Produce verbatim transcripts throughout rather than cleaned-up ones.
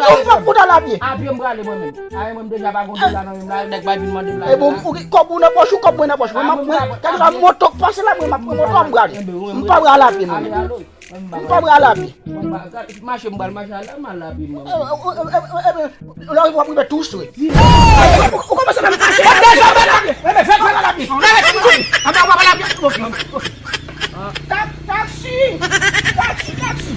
ou, ou pap kontan lapye. A pye m prale mwen menm. A mwen m deja pa gon dola nan men m la, nèg pa vin mande m la. E bon, ou gen kòb ou nan pòch ou, kòb mwen nan pòch mwen. Mwen, kèlkeswa moto k pase la, mwen m ap pran moto a, m prale. M pa prale lapye mwen. M pa prale lapye. Mache m pral mache ala, m al lapye mwen. Lè w ap rive tou sou. Ou kòmanse nan mache. Taksi! Taksi! Taksi! Taksi!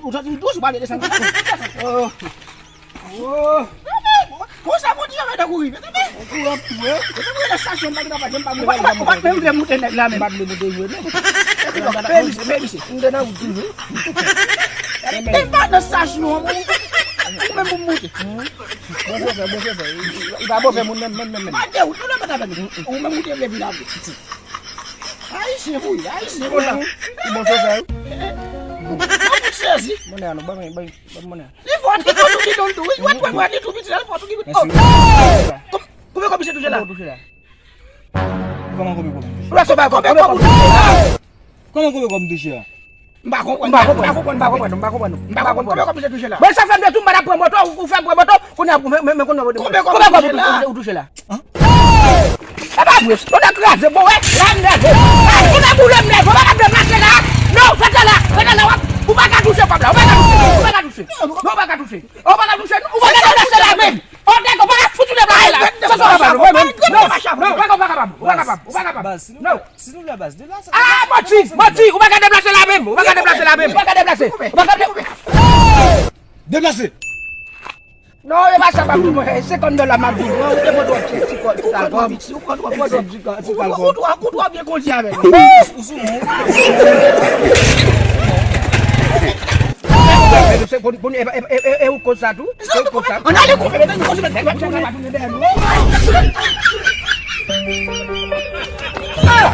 Ou santi dous, ou pa vle desann. Oh. Oh. Konsa, bon, ti jove ta kouri. Ou kouri anpil, wi. Ou kouri nan estasyon, m pa gen pa, m pa moute. Ou pa menm vle moute nèg la menm. M pa vle moute jwe, non. Men misye, men misye. M te nan wout toujou. M pa nan estasyon, ou menm pou moute. Bon chofè, bon chofè. Li pa bon fè moun menm, menm, menm, menm. Pa de wout, non, non, pa ta fè nou. Ou menm ou te vle vin avè. Ayisyen pou li, ayisyen konsa. Li bon chofè, wi. Mwen fout sezi. Monnè a nou, ban mwen, ban, ban monnè a. Li fò, li fò tou bidon tou, wi. Wè, wè, wè, li tou piti la, li fò tou bidon. Mèsi. Oh! Konbyen kòb misye touche la? Konbyen kòb misye touche la? Kòman konbyen kòb misye touche la? Konbyen kòb misye touche la? Kòman konbyen kòb misye touche la? M pa konprann, m pa konprann, m pa konprann, m pa konprann, m pa konprann. Konbyen kòb misye touche la? Mwen sa fè m de tou, m pa t ap pran moto, ou fè m pran moto, kounye a, men, men, men, konbyen kòb misye touche la? Konbyen kòb misye touche la? E pa vre, ou te kraze, bon, wè, la m leve. Ou te boule m leve, ou pa ka deplase la. Non, fè sa la, fè sa la, w ap, ou pa ka touche kòb la, ou pa ka touche, ou pa ka touche. Non, ou pa ka touche. Ou pa ka touche, non, ou pa ka deplase la menm. Ou te, ou pa ka fouti deplase la. Se sa w ap fè, non, non, ou pa kapab, ou pa kapab, ou pa kapab, ou pa kapab. Non. Si nou vle baz, de la sa. Ah, manti, manti, ou pa ka deplase la menm, ou pa ka deplase la menm, ou pa ka deplase, ou pa ka deplase. Deplase. Non, e pa sa, pa pou mwen. Senkant dola m ap di mwen, ou te mande yon ti, ti kòb, ti kal kòb. Ou pran twòp piti, ou pran twòp piti. Ou pran twòp piti, ou pran twòp piti. Ou twò, ou twò byen kondi avè m. Ou sou mwen. E, e, e, e, e, e, ou koz sa tou? Ou koz sa tou? Ann ale koupe, mete nou koz, mete nou koz. Ah!